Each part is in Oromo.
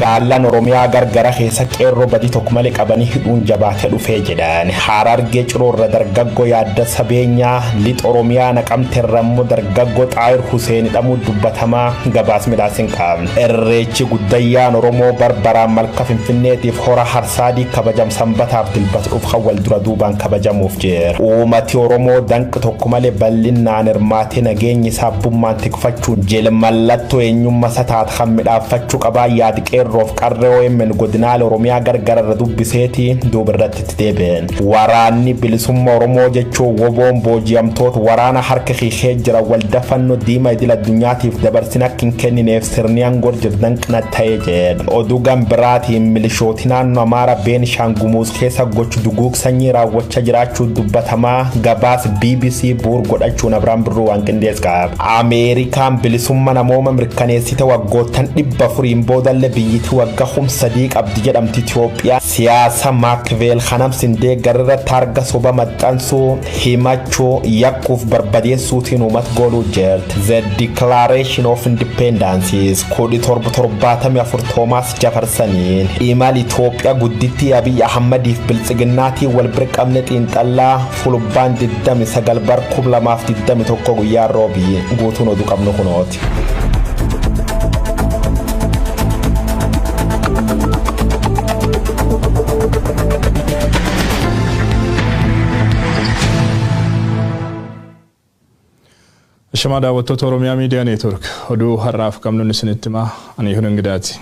Magaalaan Oromiyaa gargara keessa qeerroo badii tokko malee qabanii hidhuun jabaatee dhufee jedhan. Harargee Ciroorra dargaggoo yaadda sabeenyaa lixa Oromiyaa naqamteerra immoo dargaggoo Xaayir Huseen hidhamuu dubbatamaa gabaas midhaas hin qabne. Irreechi guddayyaan Oromoo barbaraan malka Finfinneetiif hora Harsaadii kabajam sanbataaf dilbata dhufu kan wal dura duubaan kabajamuuf jira. Uummati Oromoo danqi tokko malee bal'inaan hirmaatee nageenya isaa abbummaan tikfachuun jila mallattoo eenyummaa isaa taate kan midhaafachuu qabaa yaadi qeerroof qarree OMN godinaalee Oromiyaa gargara irra dubbiseeti duuba irratti itti deebi'an. Waraanni bilisummaa Oromoo jechuun woboon booji'amtoota waraana harka hiikee jira waldaa fannoo diimaa idil addunyaatiif dabarsina akka hin kennineef sirni aangoo jirdan qina ta'ee jedha. Oduu gambiraatiin milishooti naannoo Amaaraa Beenishaangul Gumuz keessa gochi duguug sanyii raawwachaa jiraachuu dubbatamaa gabaas BBC bu'uur godhachuun Abiraan Birruu waan qindees qaba. Ameerikaan bilisummaa namooma mirkaneessite waggoottan 400 boodallee biyyittii waggaa 3000 qabdi jedhamti Itoophiyaa. Siyaasa Maakveel Hanamsin deeggarra taarga soba maxxansuu himachuu yakkuuf barbadeessuutiin uummata gooluu jirti. The Declaration of Independence 1774 Toomaas Jafarsaniin imala Itoophiyaa guddittii Abiy Ahmadiif biltsiginnaatiin wal bira qabne xiinxallaa fulbaan 29 bar 2021 guyyaa roobii guutuun oduu qabnu kunooti. Shamaa daawwattoota Oromiyaa Miidiyaa Neetwork oduu har'aaf qabnuun isinitti himaa ani Ihun Ingidaati.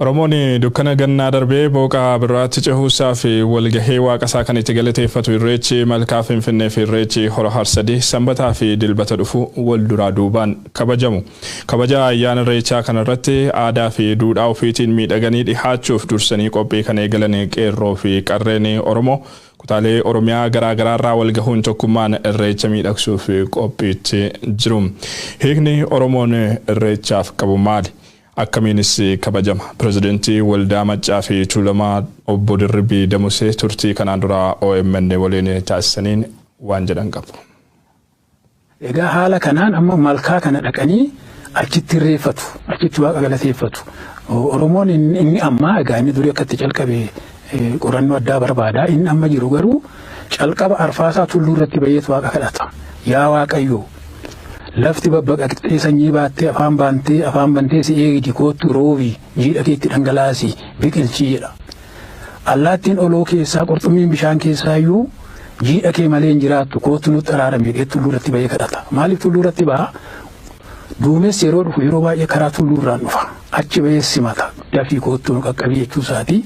Oromoon dukkana gannaa darbee booqa birraatti cehuusaa fi walgahee waaqasaa kan itti galateeffatu Irreechi malkaa Finfinnee fi Irreechi hora Harsadii sanbataa fi dilbata dhufu wal duraa duubaan kabajamu. Kabaja ayyaana Irreechaa kanarratti aadaa fi duudhaa ofiitiin miidhaganii dhihaachuuf dursanii qophii kan eegalan qeerroo fi qarreen Oromoo kutaalee Oromiyaa garaa garaarraa wal gahuun tokkummaan Irreecha miidhagsuuf qophiitti jiru. Hiikni Oromoon Irreechaaf qabu maali? Akkamiinis kabajama? Pirezidaantii Waldaa Maccaa fi Tuulamaa obbo Dirribii Damusee turtii kanaan dura OMN waliin taasisaniin waan jedhan qabu. Egaa haala kanaan amma malkaa kana dhaqanii achitti irreeffatu, achitti waaqa galateeffatu. Oromoon inni ammaa egaa inni durii akkatti calqabe qorannoo addaa barbaada. Inni amma jiru garuu calqaba arfaasaa tulluu irratti bayeetu waaqa kadhata. Yaa Waaqayyo lafti babbaqaqxee sanyii baattee afaan baantee afaan bantee si eegdi koottu roobi jiidha keetti dhangalaasi biqilchii jedha. Allaattiin oloo keessaa qurxummiin bishaan keessaa iyyuu jiidha kee malee hin jiraattu koottu nutti araarame jedhee tulluu irratti bahee kadhata. Maaliif tulluu irratti baha? Duumessi yeroo dhufu yeroo baay'ee karaa tulluu irraan dhufa. Achi bahee simata. Dafii koottu nu qaqqabii jechuu isaati.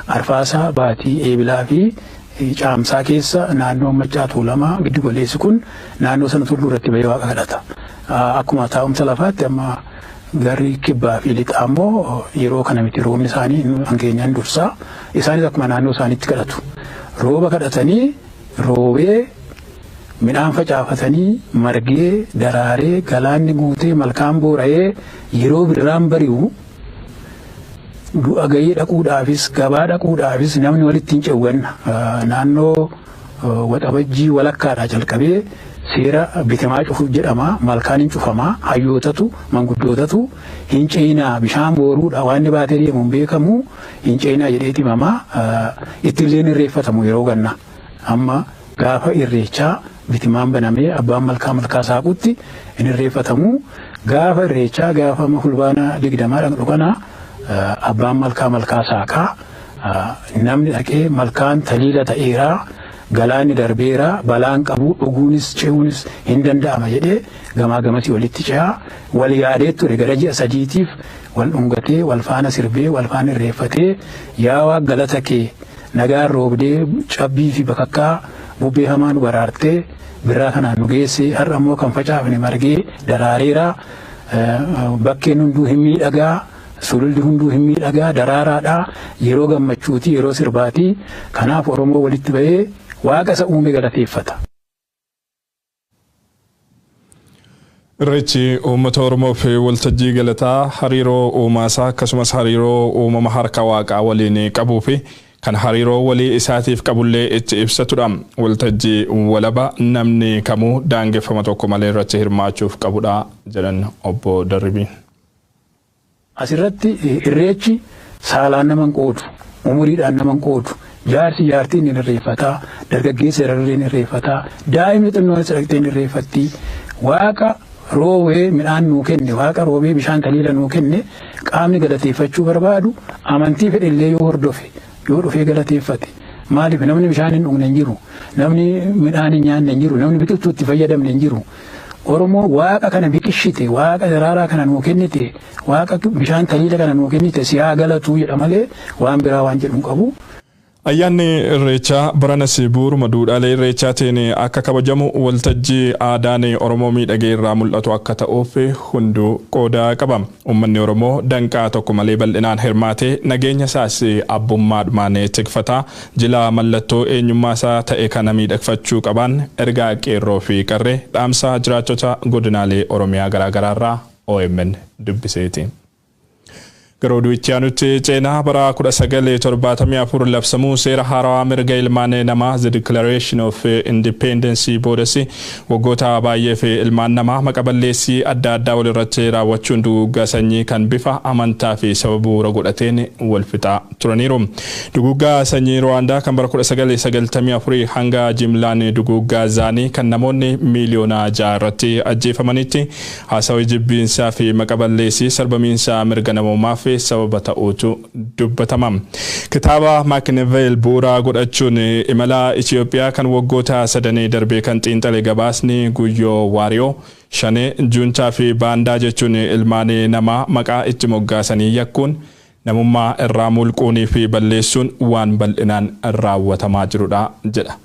Arfaasaa baatii eebilaa fi caamsaa keessa naannoo Maccaa Tuulamaa giddu galeessi kun naannoo sana tulluu irratti bahee waaqa kadhata. Akkuma taa'umsa lafaatti amma garri kibbaa fi lixaa immoo yeroo kana miti roobni isaanii hangeenyaan dursaa isaanis akkuma naannoo isaaniitti kadhatu. Rooba kadhatanii roobee midhaan facaafatanii margee daraaree galaanni guutee malkaan boora'ee yeroo birraan bari'u du'a gahee dhaquudhaafis gabaa dhaquudhaafis namni walitti hin ce'uun naannoo waxabajjii walakkaadhaa jalqabee seera bitamaa cufuuf jedhama malkaan hin cufamaa hayyootatu manguddootatu hin ce'inaa bishaan booruudha waan inni baatee deemu hin beekamu hin ce'inaa jedheeti himamaa ittillee irreeffatamu yeroo ganna amma gaafa irreechaa bitimaan banamee abbaan malkaa malkaa saaqutti hin irreeffatamu gaafa irreechaa gaafa fulbaana 20 dhaqnu kana abbaan malkaa malkaa saaqaa namni dhaqee malkaan taliila ta'eeraa galaanni darbeera balaan qabu dhuguunis ce'uunis hin danda'ama jedhee gamaa gamasii walitti ce'aa wal yaadee ture gara ji'a sadiitiif wal dhungatee wal faana sirbee wal faana irreeffatee yaa waaq galata kee nagaan roobdee cabbii fi bakakkaa bubbee hamaa nu baraartee birraa kanaan nu geesse har'a immoo kan facaafne margee daraareera bakkeen hunduu hin miidhagaa sululli hunduu hin miidhagaa daraaraadha yeroo gammachuuti yeroo sirbaati kanaaf Oromoo walitti bahee waaqa isa uume galateeffata. Irreechi uummata Oromoof waltajjii galataa hariiroo uumaasaa akkasumas hariiroo uumama harka waaqaa waliin qabuu fi kan hariiroo walii isaatiif qabullee itti ibsatudha. Waltajjii walaba namni kamuu daangeffama tokko malee irratti hirmaachuuf qabudha jedhan obbo Darribiin. Asirratti irreechi saalaan nama hin qoodu, umuriidhaan nama hin qoodu, jaarsi jaartiin ni irreeffataa, dargaggeessi dararreen irreeffataa, daa'imni xinnoon dhaqxee ni irreeffatti. Waaqa roobee midhaan nuu kenne, waaqa roobee bishaan taliila nuu kenne qaamni galateeffachuu barbaadu amantii fedhellee yoo hordofe yoo dhufee galateeffate. Maaliif namni bishaan hin dhugne hin jiru, namni midhaan hin nyaanne hin jiru, namni biqiltuu itti fayyadamne hin jiru. Oromoo waaqa kana biqilchite, waaqa daraaraa kana nuu kennite, waaqa bishaan taliila kana nuu kennite si haa galatuu jedha malee waan biraa waan jedhu hin qabu. Ayyaanni Irreechaa baranas bu'uuruma duudhaalee Irreechaatiin akka kabajamu waltajjii aadaan Oromoo miidhagee irraa mul'atu akka ta'uuf hunduu qooda qaba. Uummanni Oromoo danqaa tokko malee bal'inaan hirmaatee nageenya isaas abbummaadhumaan tikfata. Jila mallattoo eenyummaa isaa ta'e kana miidhagfachuu qaban ergaa qeerroo fi qarree dhaamsa jiraattota godinaalee Oromiyaa garaagaraarraa OMN dubbiseeti. Garuu oduutti aanutti ceenaa bara 1974 labsamuu seera haarawaa mirga ilmaan namaa The Declaration of Independence boodas waggoota baay'eef ilmaan namaa maqa balleessii adda addaa walirratti raawwachuun duguuggaa sanyii kan bifa amantaa fi saba bu'uura godhateen wal fixaa turaniiru. Duguuggaa sanyii Ruwaandaa kan bara 1994 hanga jimlaan duguuggaa zaanii kan namoonni miiliyoona 6 irratti ajjeefamanitti haasawii jibbiinsaa fi maqa balleessii sarbamiinsa mirga namoomaa fi sababa ta'uutu dubbatama. Kitaaba Makiyavel bu'uura godhachuun imala Itoophiyaa kan waggoota sadanii darbee kan xiinxale gabaasni Guyyoo Waariyoo shanee juuntaa fi baandaa jechuun ilmaan namaa maqaa itti moggaasanii yakkuun namummaa irraa mulquunii fi balleessuun waan bal'inaan raawwatamaa jirudha jedha.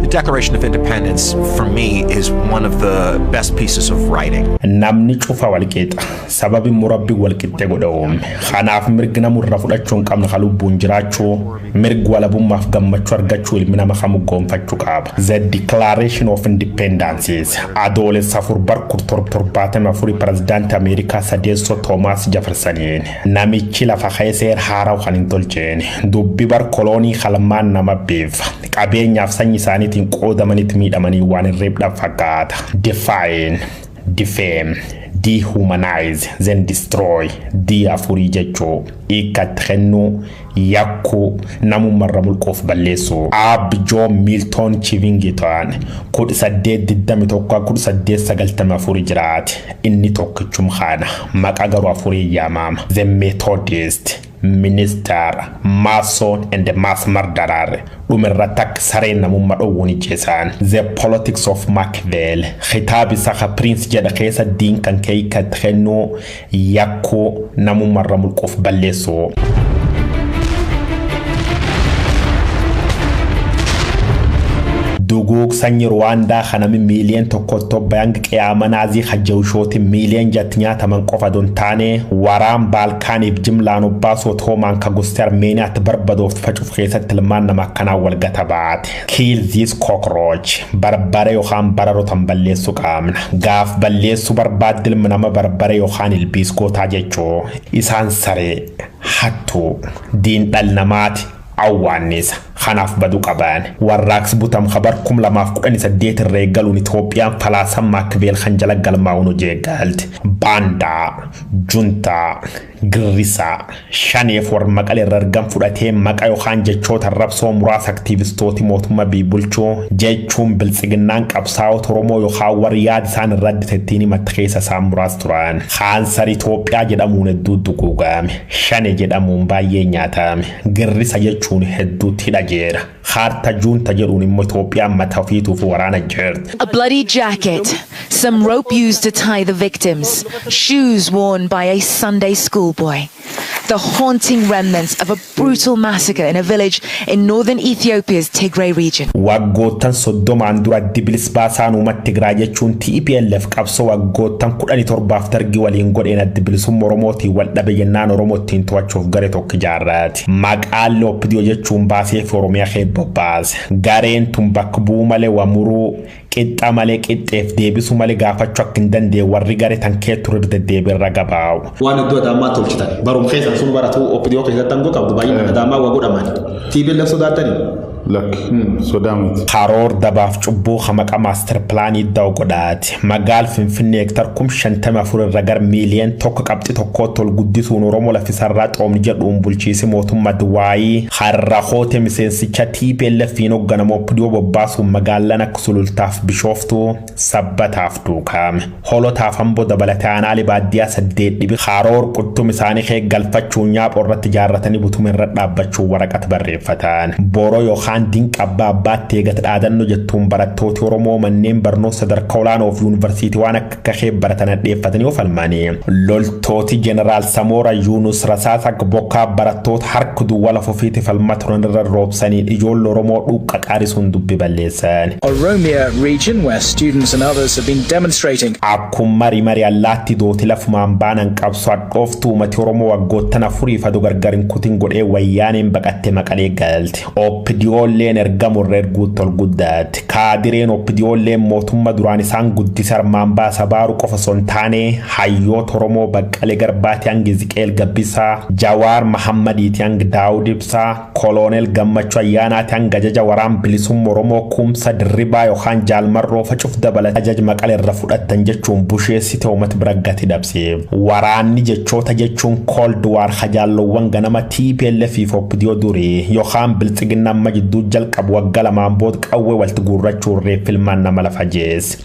The Declaration of Independence, for me, is one of the best pieces of writing. Namni cufa walqixa. Sababi murabbi walqixxe godha uume. Kanaaf mirgi namurra fudhachuu hin qabne kan lubbuun jiraachuu, mirgi walabummaaf gammachuu argachuu ilmi nama kamuu gonfachuu qaba. The Declaration of Independence adoolessa 4 bar 1774 pirezidaantii Ameerikaa sadeessoo Toomaas Jeffersoniin namichi lafa ka'ee seera haaraa kan hin tolcheen dubbi bar koloonii kalmaan nama beefa qabeenyaaf sanyii isaaniitiin qoodamanitti miidhamanii waan hirreebdhaan fakkaata. Define, defame, dehumanize, then destroy, D afurii jechuu hiikkatti kennuu, yakkuu, namummarra mulquuf balleessuu. Aab Joon Miiltoon Chivingitaan 1821 1894 jiraate. Inni tokkichum kana maqaa garuu afurii yaamama. The Methodist Minister, Mason and Mass Murderer dhumirratti akka sareen namummaa dhowwuun ijjeessan. The Politics of Machiavelli kitaaba isa ka Prince jedha keessa diin kan kee hiikkatti kennuu, yakkuu, namummarra mulquuf balleessuu. Duguug sanyii Ruwaandaa kanami miiliyoon 1.7 hanga qiyaama naazii hajjawushooti miiliyoon 6 nyaataman qofa don taane waraan Baalkaaniif jimlaan obbaasoo Otoomaan ka gosti Armeeniyaatti barbadooft facuuf keessatti ilmaan nama akkanaa wal gata baate. Kill this cockroach barbare yookaan bararotan balleessuu qaamna. Gaaf balleessuu barbaadde ilmi nama barbare yookaan ilbiis gootaa jechuu isaan saree hattuu diin dhal namaati. Awwaannisa kanaaf badu qaban warraaqsi butam kabar 2018 irra eegaluun Itoophiyaan falaasan Maakiveel kan jala galmaa'uun hojii eegalte. Baandaa, juntaa, girrisaa, shaneef warra maqalee irra argam fudhatee maqa yookaan jechoota arrabsoo muraasa aktiivistooti mootummaa bulchuu jechuun biltsiginnaan qabsaa'ota Oromoo yookaan warri yaada isaan irra addite himatte keessa isaan muraasa turan. Kaansar Itoophiyaa jedhamuun hedduu duguugame. Shane jedhamuun baay'ee nyaatame. Girrisa jechuun hedduutti hidha jeera. Haarta juunta jedhuun immoo Itoophiyaan mataa ofiituuf waraana jirti. A bloody jacket, some rope used to tie the victims, shoes worn by a Sunday schoolboy. The haunting remnants of a brutal massacre in a village in northern Ethiopia's Tigray region. Waggoottan 30n dura Dibilis baasaan uummata Tigraay jechuun TPLF qabsoo waggoottan 17f dargii waliin godheen addi bilisummaa Oromootiin wal dhabe jennaan Oromoo ittiin to'achuuf garee tokko ijaarraati. Maqaan Loopidiyoo jechuun baasee fi Oromiyaa kee bobbaase. Gareen tun bakka bu'uu malee wamuruu qixxa malee qixxeef deebisuu malee gaafachuu akka hin dandeenye warri garee tan kee turir deddeebiirra gabaa'u. Waan iddoo adaamaa tolchitan barum keessan sun baratu OPDO keessatti aangoo qabdu baay'inaan adaamaa waa godhaman. TPLF sodaatanii. Lakki, sodaa miti. Karoor dabaaf cubbuu hamaqa master planii da'u godhaati. Magaal Finfinnee hektar 54,000 irra gar miiliyoon 1.1tti ol guddisuun Oromoo lafisarraa xoomni jedhuun bulchiisi mootummaa Duwaayii har'a hoote miseensicha TPLF fi hoogganamu OPDO bobbaasuun magaalaan akka Sulultaaf, Bishooftuu, Sabbataaf Duukaame. Holotaaf Amboo dabalatee aanaalee baadiyyaa saddeet dhibi karoor quttum isaanii kee galfachuun nyaapha irratti ijaarratanii butuma irra dhaabbachuun waraqata barreeffatan. Boroo yookaan dinqa abbaa abbaatti eegata dhaadannoo jettuun barattooti Oromoo manneen barnoota sadarkaa olaanoo fi yuunivarsiitii waan akka kakee baratan hadheeffatanii of falmanii. Loltooti Jeneraal Samoora Yuunus rasaasa akka bokkaa barattoota harka duwwaa lafa ofiitti falmaa turan irra roobsanii ijoollee Oromoo dhuuqa qaarisuun dubbi balleessan. Oromia region, where students and others have been demonstrating. Akkuma marii marii allaatti dooti lafumaan baanan qabsoo hadhooftuu uummati Oromoo waggoottan afuriif adu gargar hin kutin godhee wayyaaneen baqattee Maqalee galte. OPDOlleen ergamu irra erguutti ol guddaatti. Kaadireen OPDOlleen mootummaa duraan isaan guddise armaan baasa baaru qofa osoo hin taane, hayyoota Oromoo Baqqalee Garbaati hangi Ziqeel Gabbisaa, Jawaar Mahammadiiti hangi Daawud Ibsaa, Koloneel Gammachuu Ayyaanaati hanga ajaja waraan bilisummaa Oromoo Kumsa Dirribaa yookaan Jaalmarroo facuuf dabalata ajaja Maqalee irra fudhattan jechuun busheessite uummata bira gati dhabse. Waraanni jechoota jechuun Cold War hajaallowwan ganama TPLF fi OPDO durii yookaan biltsiginna amma jidduu jalqabu waggaa 2n booda qawwee walitti guurrachuun reeffilmaan nama lafa jeesse.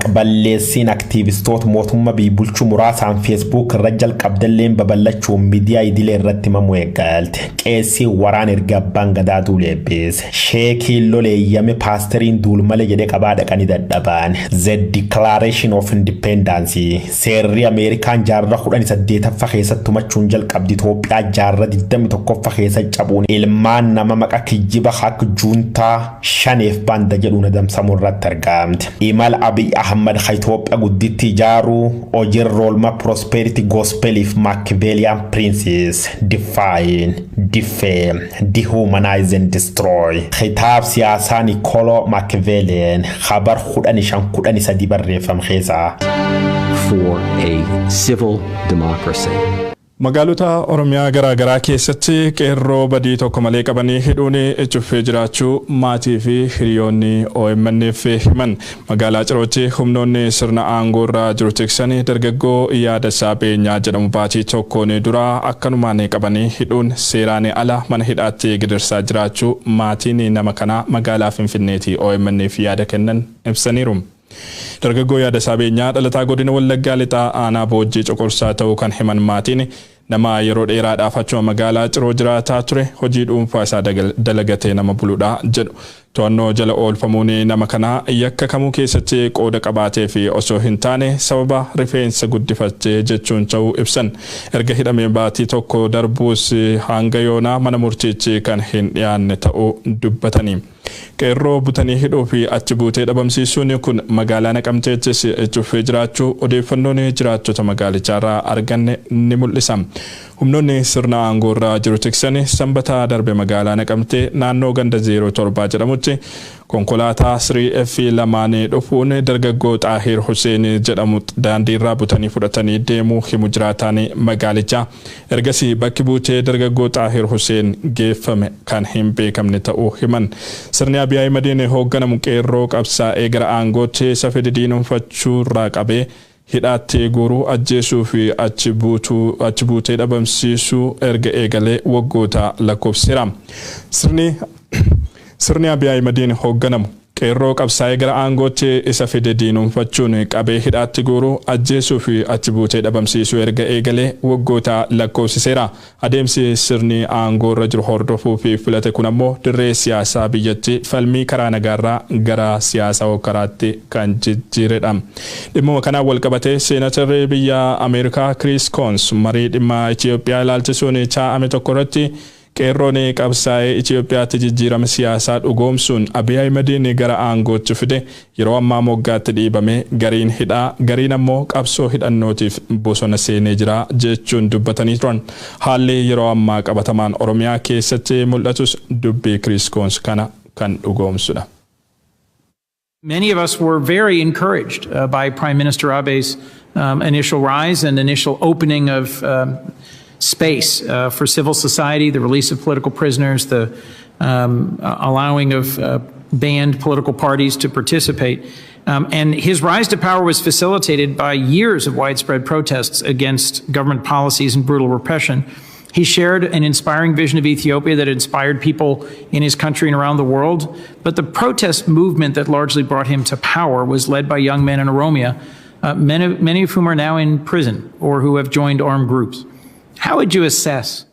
Maqballeessiin aktiivistoota mootummaa biyya bulchuu muraasaan Facebook irra jalqabdalleen babal'achuun miidiyaa idilee irratti himamuu eegalte. Qeessii waraan erga abbaan gadaa duuleebbeesse. Sheekiin loleeyyame paasteriin duul malee jedhee qabaa dhaqanii dadhaban. The Declaration of Independence, seerri Ameerikaan jaarraa 18ffaa keessatti tumachuun jalqabdi, Itoophiyaa jaarraa 21ffaa keessa cabuun ilmaan nama maqa kijjiba akka juuntaa shaneef baanda jedhuun adamsamuu irratti argamte. Imala Abiy Ahmad ha Itoophiyaa gudditti ijaaruu hojiirra oolmaa Prosperity Gospeliif Machiavellian Principles, Define, Defame, Dehumanize and Destroy. Kitaab siyaasaa Niccolo Machiavellian habar 1513 barreeffame keessaa. For a civil democracy. Magaalota Oromiyaa garaa garaa keessatti qeerroo badii tokko malee qabanii hidhuun cuffee jiraachuu maatii fi hiriyoonni OMN'f himan. Magaalaa Cirootti humnoonni sirna aangoo irra jiru tiksan dargaggoo Yaadasaa Beenyaa jedhamu baatii tokkoon dura akkanumaan qabanii hidhuun seeraan ala mana hidhaatti gidirsaa jiraachuu maatiin nama kanaa magaalaa Finfinneetii OMN'f yaada kennan ibsaniiru. Dargaggoo Yaadasaa Beenyaa dhalataa godina Wallaggaa Lixaa aanaa Boojjii Coqorsaa ta'uu kan himan maatiin, nama yeroo dheeraadhaaf achuma magaalaa Ciroo jiraataa ture, hojii dhuunfaa isaa dalagatee nama buludha jedhu. To'annoo jala oolfamuun nama kanaa yakka kamuu keessatti qooda qabaatee fi osoo hin taane sababa rifeensa guddifattee jechuun ta'uu ibsan. Erga hidhamee baatii tokko darbuus hanga yoonaa mana murtiichi kan hin dhiyaanne ta'uu dubbatanii. Qeerroo butanii hidhuu fi achi buutee dhabamsiisuun kun magaalaa Naqamteettis cuffee jiraachuu odeeffannoon jiraattota magaalichaarraa arganne ni mul'isa. Humnoonni sirna aangoo irra jiru tiksan sanbata darbe magaalaa Naqamtee naannoo ganda 07 jedhamutti konkolaataa 3F lamaan dhufuun dargaggoo Xaahir Hussein jedhamu daandiirraa butanii fudhatanii deemuu himu jiraataan magaalichaa. Ergasii bakki buutee dargaggoo Xaahir Hussein geeffame kan hin beekamne ta'uu himan. Sirni Abiy Ahimadiin hoogganamu qeerroo qabsaa'ee gara aangootti isa fide diinonfachuurraa qabee hidhaatti guuruu, ajjeesuu fi achi buutee dhabamsiisuu erga eegalee waggoota lakkoofseera. Sirni Abiy Ahimadiin hoogganamu qeerroo qabsaa'ee gara aangootti isa fide diinonfachuun qabee hidhaatti guuruu, ajjeesuu fi achi buutee dhabamsiisuu erga eegalee waggoota lakkoofsiseera. Adeemsi sirni aangoo irra jiru hordofuu fi filate kun ammoo dirree siyaasaa biyyattii falmii karaa nagaarraa gara siyaasa hokkaraatti kan jijjiiredha. Dhimmuma kanaan wal qabatee seenatarri biyya Ameerikaa Chris Coons marii dhimma Itoophiyaa ilaalchisuun taa'ame tokko irratti, qeerroon qabsaa'ee Itoophiyaatti jijjiirama siyaasaa dhugoomsuun Abiy Ahimadiin gara aangootti fide yeroo ammaa moggaatti dhiibamee, gariin hidhaa, gariin ammoo qabsoo hidhannootiif bosona seenee jira jechuun dubbatanii turan. Haalli yeroo ammaa qabatamaan Oromiyaa keessatti mul'atus dubbii Chris Coons kana kan dhugoomsudha. Many of us were very encouraged by Prime Minister Abe's initial rise and initial opening of space for civil society, the release of political prisoners, the allowing of banned political parties to participate. And his rise to power was facilitated by years of widespread protests against government policies and brutal repression. He shared an inspiring vision of Ethiopia that inspired people in his country and around the world. But the protest movement that largely brought him to power was led by young men in Oromia, many of whom are now in prison or who have joined armed groups. How would you assess?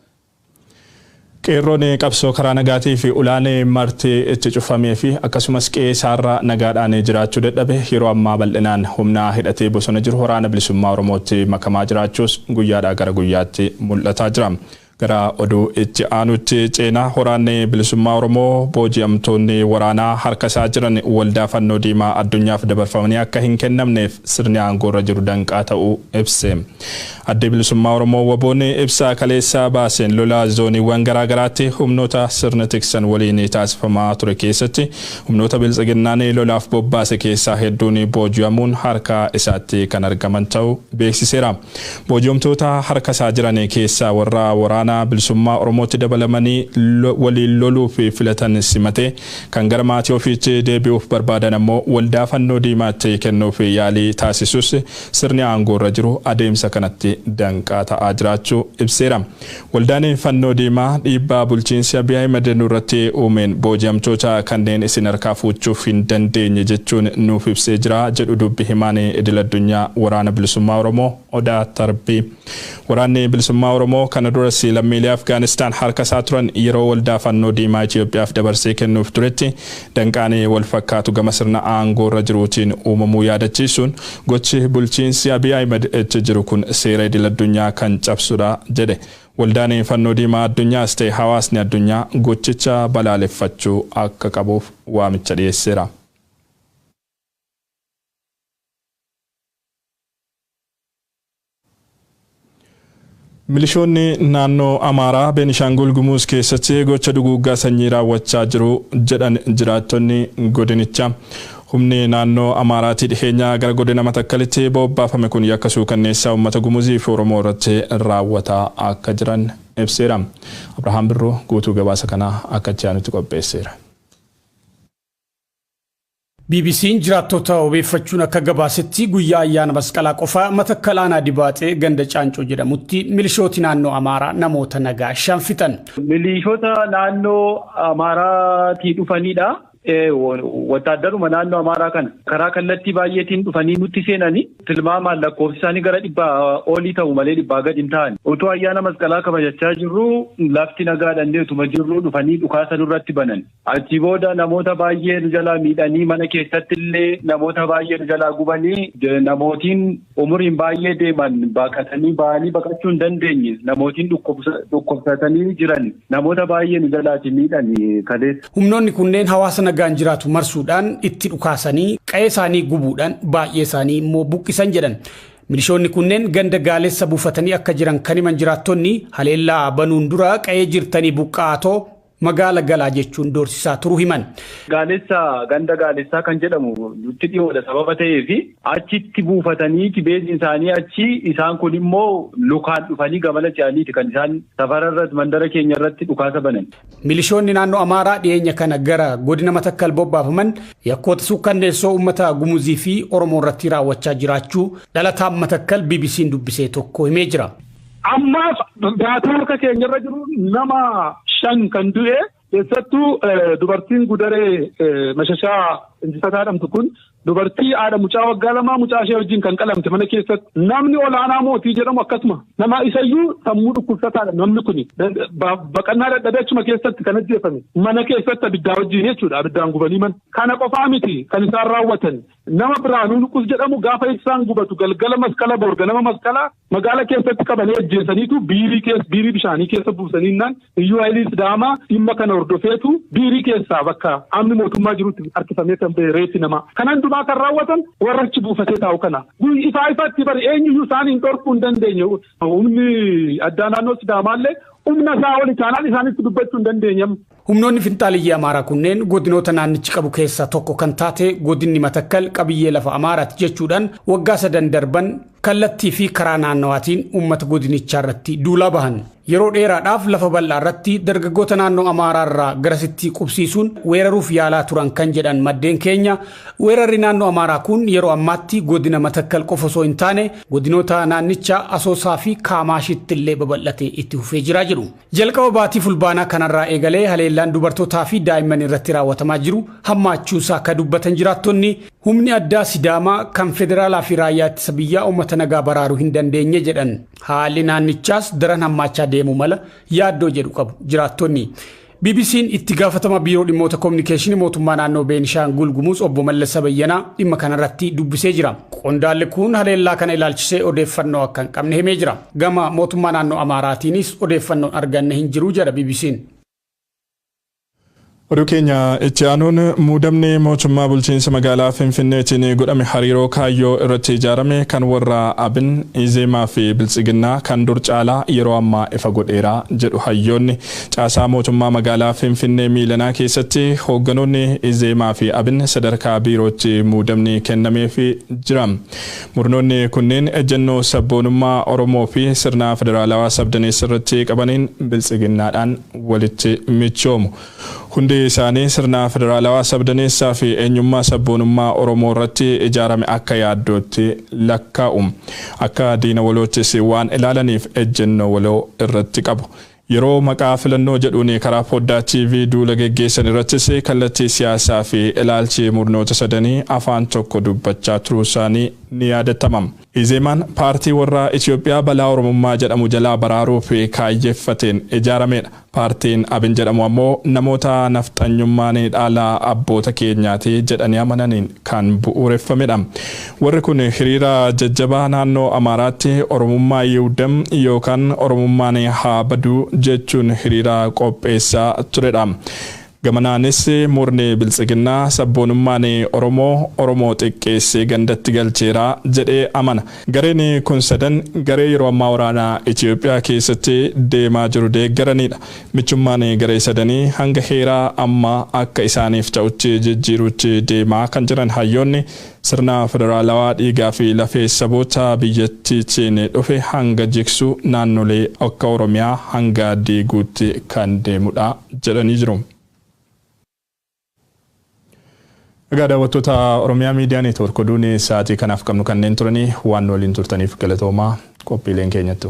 Qeerroon qabsoo karaa nagaatii fi ulaan marti itti cufamee fi akkasumas qe'ee isaarra nagaadhaan jiraachuu dadhabe yeroo ammaa bal'inaan humna hidhatee bosona jiru Waraana Bilisummaa Oromootti makamaa jiraachuus guyyaadhaa gara guyyaatti mul'ataa jira. Gara oduu itti aanutti ceenaa. Waraanni Bilisummaa Oromoo booji'amtoonni waraanaa harka isaa jiran Waldaa Fannoo Diimaa Addunyaaf dabarfamanii akka hin kennamneef sirni aangoorra jiru danqaa ta'uu ibse. Addi Bilisummaa Oromoo WBOn ibsa kaleessaa baaseen lola zooniiwwan garaagaraatti humnoota sirna tiksan waliin taasifamaa ture keessatti humnoota biltsiginnaan lolaaf bobbaase keessaa hedduun booji'amuun harka isaatti kan argaman ta'uu beeksiseera. Booji'amtoota harka isaa jiran keessaa warra Waraana Bilisummaa Oromootti dabalamanii waliin loluuf filatan simatee, kan gara maatii ofiitti deebi'uuf barbaadan ammoo Waldaa Fannoo Diimaatti kennuuf yaalii taasisus sirni aangoorra jiru adeemsa kanatti danqaa ta'aa jiraachuu ibseera. Waldaan Fannoo Diimaa dhiibbaa bulchiinsi Abiy Ahmed nurratti uumeen booji'amtoota kanneen isin harkaa fuuchuuf hin dandeenye jechuun nuuf ibsee jira jedhu dubbi himaan idil addunyaa Waraana Bilisummaa Oromoo Odaa Tarbii. Waraanni Bilisummaa Oromoo kana duras lammiilee Afgaanistaan harka isaa turan yeroo Waldaa Fannoo Diimaa Itoophiyaaf dabarsee kennuuf turetti danqaan wal fakkaatu gama sirna aangoorra jiruutiin uumamuu yaadachiisuun, gochi bulchiinsi Abiy Ahmed itti jiru kun seera idil addunyaa kan cabsudha jedhe. Waldaan Fannoo Diimaa Addunyaas ta'e hawaasni addunyaa gochicha balaaleffachuu akka qabuuf waamicha dhiyeesseera. Milishoonni naannoo Amaaraa Beenishaangul Gumuz keessatti gocha duguuggaa sanyii raawwachaa jiru jedhan jiraattonni godinichaa. Humni naannoo Amaaraatii dhiheenya gara godina Matakkalitti bobbaafame kun yakka suukanneessaa uummata Gumuzii fi Oromoo irratti raawwataa akka jiran ibseera. Abrahaam Birruu guutuu gabaasa kanaa akka itti aanutti qopheesseera. BBC'n jiraattota obeeffachuun akka gabaasetti, guyyaa ayyaana Masqalaa qofaa Matakkal aanaa Dibaaxee ganda Caancoo jedhamutti milishooti naannoo Amaaraa namoota nagaa 5 fixan. Milishoota naannoo Amaaraatii dhufanidha. Wattaaddaruma naannoo Amaaraa kana karaa kallattii baay'eetiin dhufanii nutti seenanii, tilmaamaan lakkoofsi isaanii gara 100 olii ta'u malee 100 gadi hin ta'an. Utuu ayyaana Masqalaa kabajachaa jirru, lafti nagaadhaan deetuma jirru, dhufanii dhukaasa nurratti banan. Achi booda namoota baay'ee nu jalaa miidhanii, mana keessatti illee namoota baay'ee nu jalaa gubanii, namootiin umuriin baay'ee deeman baqatanii ba'anii baqachuu hin dandeenye, namootiin dhukkubsatanii jiran, namoota baay'ee nu jalaati miidhanii kaleessa. Humnoonni kunneen hawaasa nagaan jiraatu marsuudhaan itti dhukaasanii, qe'ee isaanii gubuudhaan, baay'ee isaanii immoo buqqisan jedhan. Milishoonni kunneen ganda Gaalessa buufatanii akka jiran kan himan jiraattonni, haleellaa banuun dura qe'ee jirtanii buqqaatoo magaala galaa jechuun doorsisaa turuu himan. Gaalessa, ganda Gaalessaa kan jedhamu nutti dhiyoodha sababa ta'eef achitti buufatanii beezii isaanii achi, isaan kun immoo lukaan dhufanii gamana ce'aniiti kan isaan safara irratti, mandara keenya irratti dhukaasa banan. Milishoonni naannoo Amaaraa dhiyeenya kana gara godina Matakkal bobbaafaman yakkoota suukkanneessoo uummata Gumuzii fi Oromoo irratti raawwachaa jiraachuu dhalataan Matakkal BBC'n dubbisee tokko himee jira. Ammaaf daataa harka keenya irra jiru nama 5 kan du'e, keessattuu dubartiin Gudaree Mashashaa Injifataa jedhamtu kun dubartii haadha mucaa waggaa 2, mucaa ishee wajjin kan qalamte mana keessatti. Namni Olaanaa Mootii jedhamu akkasuma nama isayyuu sammuu dhukkubsataadha. Namni kuni baqannaa dadhabee achuma keessatti kan ajjeefame, mana keessatti abiddaa wajjin jechuudha, abiddaan gubanii mana. Kana qofaa miti kan isaan raawwatan. Nama Biraanuu Nuqus jedhamu gaafa ibsaan gubatu galgala Masqala borga nama Masqalaa magaala keessatti qabanii ajjeesaniitu biirii keessa, biirii bishaanii keessa buusaniinnaan iyyuu Haayilii Sidaamaa dhimma kana hordofeetu biirii keessaa bakka qaamni mootummaa jirutti harkifamee kan ba'e reeffi namaa. Kanan dumaa kan raawwatan warra achi buufatee taa'u kana. Ifaa ifatti bari eenyuyyuu isaan hin dhorkuu hin dandeenye. Humni addaa naannoo Sidaamaallee humna isaa oli taanaan isaanitti dubbachuu hin dandeenye. Humnoonni finxaaliyyii Amaaraa kunneen godinoota naannichi qabu keessaa tokko kan taate godinni Matakkal qabiyyee lafa Amaaraati jechuudhaan waggaa 3 darban kallattii fi karaa naannawaatiin uummata godinichaa irratti duulaa bahan. Yeroo dheeraadhaaf lafa bal'aa irratti dargaggoota naannoo Amaaraa irraa garasitti qubsiisuun weeraruuf yaalaa turan kan jedhan maddeen keenya, weerarri naannoo Amaaraa kun yeroo ammaatti godina Matakkal qofa osoo hin taane godinoota naannichaa Asoosaa fi Kaamaashitti illee babal'atee itti fufee jira jedhu. Jalqaba baatii Fulbaanaa kanarraa eegalee haleellaan dubartootaa fi daa'imman irratti raawwatamaa jiru hammaachuusaa akka dubbatan jiraattonni, humni addaa Sidaamaa kan federaalaa fi raayyaa ittisa biyyaa uummata nagaa baraaruu hin dandeenye jedhan. Haalli naannichaas daran hammaachaa deemuu mala yaaddoo jedhu qabu jiraattonni. BBC'n itti gaafatama biiroo dhimmoota koominikeeshinii mootummaa naannoo Beenishaangul Gumuz obbo Mallasa Bayyanaa dhimma kanarratti dubbisee jira. Qondaalli kun haleellaa kana ilaalchisee odeeffannoo akka hin qabne himee jira. Gama mootummaa naannoo Amaaraatiinis odeeffannoon arganne hin jiru jedha BBC'n. Oduu keenya itti aanuun muudamni mootummaa bulchiinsa magaalaa Finfinneetiin godhame hariiroo kaayyoo irratti ijaarame kan warra Abin, Izeemaa fi Biltsiginnaa kan dur caalaa yeroo ammaa ifa godheera jedhu hayyoonni. Caasaa mootummaa magaalaa Finfinnee miilanaa keessatti hoogganoonni Izeemaa fi Abin sadarkaa biirootti muudamni kennameefii jira. Murnoonni kunneen ejjennoo sabboonummaa Oromoo fi sirna federaalawaa sabdaneessa irratti qabaniin Biltsiginnaadhaan walitti michoomu. Hundi isaanii sirna federaalawaa sabdaneessaa fi eenyummaa sabboonummaa Oromoo irratti ijaarame akka yaaddootti lakkaa'u. Akka diina waloottis waan ilaalaniif ejjennoo waloo irratti qabu. Yeroo maqaa filannoo jedhuun karaa foddaa TV duula geggeessan irrattis kallattii siyaasaa fi ilaalchi murnoota sadanii afaan tokko dubbachaa turuu isaanii ni yaadatama. Izeemaan paartii warra Itoophiyaa balaa Oromummaa jedhamu jalaa baraaruuf kaayyeeffateen ijaaramedha. Paartiin Abin jedhamu ammoo namoota nafxanyummaan dhaala abboota keenyaati jedhanii amananiin kan bu'uureffamedha. Warri kun hiriira jajjabaa naannoo Amaaraatti Oromummaa Yihuudam yookaan Oromummaan haa baduu jechuun hiriira qopheessaa turedha. Gamanaanis murni Biltsiginnaa sabboonummaan Oromoo Oromoo xiqqeessee gandatti galcheera jedhee amana. Gareen kun sadan garee yeroo ammaa waraanaa Itoophiyaa keessatti deemaa jiru deeggaranidha. Michummaan garee sadanii hanga heeraa ammaa akka isaaniif ta'utti jijjiiruutti deemaa kan jiran hayyoonni sirna federaalawaa dhiigaa fi lafee saboota biyyattiitiin dhufe hanga jigsu naannolee akka Oromiyaa hanga diiguutti kan deemudha jedhanii jiru. Egaa daawwattoota Oromiyaa Miidiyaa Neetwoork oduun sa'aatii kanaaf qabnu kanneen turanii waan waliin turtaniif galatoomaa, qophiileen keenyatti.